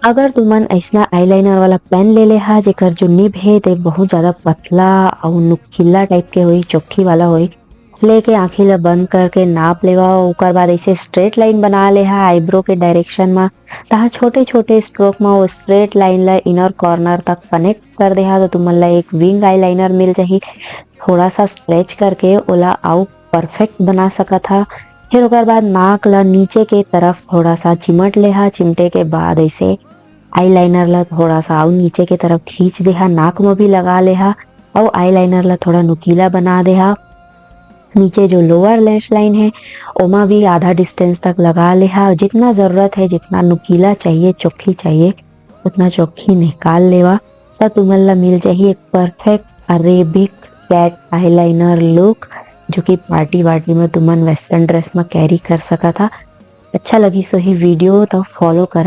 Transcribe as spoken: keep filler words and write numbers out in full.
अगर तुमन अइसना eyeliner वाला pen ले ले हा, जेकर जो nib हे ते बहुत ज्यादा पतला अउ नुकीला type के होई, चोखी वाला होई, लेके आँखी ला बंद करके नाप लेवा। ओकर बाद ऐसे straight line बना ले हा eyebrow के direction मा। तहाँ छोटे-छोटे stroke मा वो straight line ला inner corner तक connect कर दे हा, तो तुमन ला एक wing eyeliner मिल जाही। थोड़ा सा stretch करके ओला अउ perfect बना सकत हा। फिर ओकर बाद नाक ला नीचे के तरफ थोड़ा सा चिमट ले हा। चिमटे के बाद ऐसे eyeliner ला थोड़ा सा अउ नीचे के तरफ खींच दे हा, नाक में भी लगा ले हा, अउ eyeliner ला थोड़ा नुकीला बना दे हा। नीचे जो lower lash line है, ओमा भी आधा distance तक लगा ले हा। जितना जरूरत है, जितना नुकीला चाहिए, चोखी चाहिए, उतना चोखी निकाल लेवा, त तुमन ला मिल जाही एक perfect Arabic cat eyeliner look, जो कि party वार्टी में तुमन western dress में carry कर सकत हा। अच्छा लगिस होही video, तो follow करा,